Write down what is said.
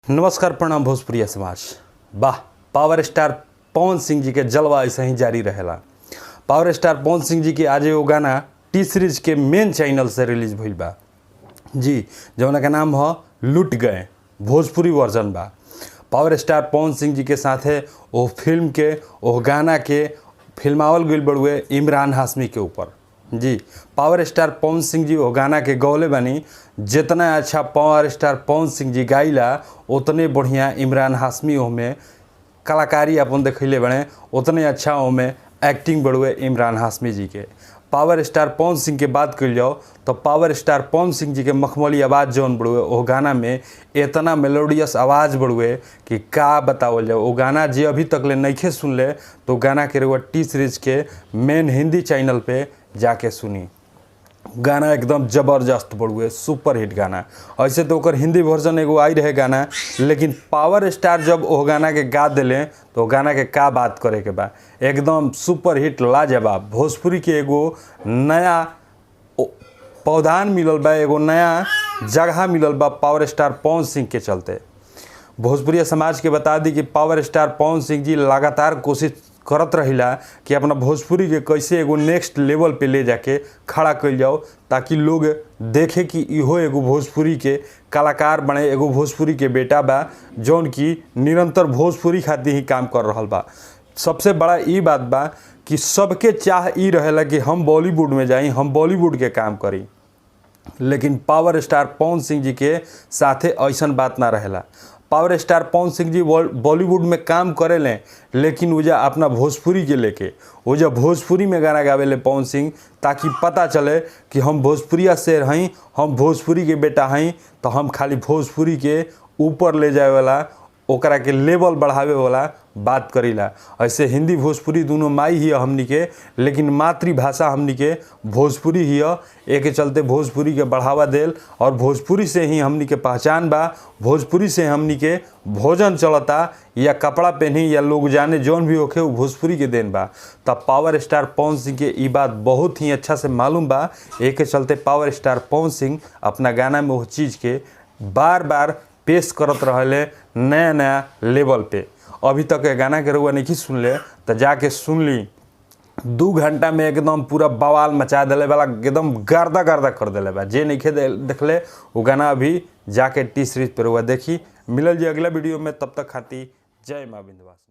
नमस्कार, प्रणाम भोजपुरिया समाज। वाह, पावर स्टार पवन सिंह जी के जलवा ऐसे ही जारी रहेला। पावर स्टार पवन सिंह जी के आज एगो गाना टी सीरीज के मेन चैनल से रिलीज भइल बा जी, जौना के नाम ह लूट गए, भोजपुरी वर्जन बा। पावर स्टार पवन सिंह जी के साथे ओ फिल्म के ओ गाना के फिल्मावल गइल बड़ुए इमरान हाशमी के ऊपर जी। पावर स्टार पवन सिंह जी ओ गाना के गौले बानी। जितना अच्छा पावर स्टार पवन सिंह जी गाइला, उतने बढ़िया इमरान हाशमी ओमे कलाकारी अपन देखैले बने, उतने अच्छा ओमे एक्टिंग बड़ुए इमरान हाशमी जी के। पावर स्टार पवन सिंह के बात कइल जाओ तो पावर स्टार पवन सिंह जी के मखमली आवाज़ जौन बड़ुए ओ गाना में, इतना मेलोडियस आवाज़ बड़ुए कि का बतावल जाओ। ओ गाना जे अभी तक ले नइखे सुनले तो गाना के रउआ टी सीरीज के मेन हिंदी चैनल पे जाके सुनी। गाना एकदम ज़बरदस्त बड़ुए, सुपर हिट गाना। ऐसे तो ओकर हिंदी वर्जन एगो आई रहे गाना, लेकिन पावर स्टार जब ओ गाना के गा दिले तो गाना के का बात करे के बा, एकदम सुपर हिट, लाजवाब। भोजपुरी के एगो नया पौधान मिलल बा, एगो नया जगह मिलल बा पावर स्टार पवन सिंह के चलते। भोजपुरिया समाज के बता दी कि पावर स्टार पवन सिंह जी लगातार कोशिश करत रहिला कि अपना भोजपुरी के कैसे एगो नेक्स्ट लेवल पे ले जाके खड़ा कइल जाओ, ताकि लोग देखे कि इहो एगो भोजपुरी के कलाकार बने, एगो भोजपुरी के बेटा बा जौन कि निरंतर भोजपुरी खातिर ही काम कर रहल बा। सबसे बड़ा ई बात बा कि सबके चाह ई रहेला कि हम बॉलीवुड में जाई, हम बॉलीवुड के काम करी, लेकिन पावर स्टार पवन सिंह जी के साथे ऐसन बात ना रहेला। पावर स्टार पवन सिंह जी बॉलीवुड में काम करेले, लेकिन वो जा अपना भोजपुरी के लेके वो जा भोजपुरी में गाना गावेले पवन सिंह, ताकि पता चले कि हम भोजपुरिया शेर हई, हम भोजपुरी के बेटा हई, तो हम खाली भोजपुरी के ऊपर ले जाए वाला, ओकरा के लेवल बढ़ावे वाला बात करीला। ऐसे हिंदी भोजपुरी दोनों माई ही हमनी के, लेकिन मातृभाषा हमनी के भोजपुरी ही है। एक चलते भोजपुरी के बढ़ावा देल और भोजपुरी से ही हमनी के पहचान बा, भोजपुरी से हमनी के भोजन चलता या कपड़ा पहनी या लोग जाने जौन भी होखे वो भोजपुरी के देन बा। तब पावर स्टार पवन सिंह के ई बात बहुत ही अच्छा से मालूम बा। एक चलते पावर स्टार पवन सिंह अपना गाना में वो चीज़ के बार बार पेश करत रहले नया नया लेवल पे। अभी तक ये गाना के रउआ नहीं सुनले तो जाके सुन ली। 2 घंटा में एकदम पूरा बवाल मचा दिले वाला, एकदम गर्दा गर्दा कर दिले बा। जे नहीं देखले वो गाना अभी जाके टी सीरीज पर रउआ देखी। मिलल जी अगला वीडियो में, तब तक खाती जय माँ विंध्यवासिनी।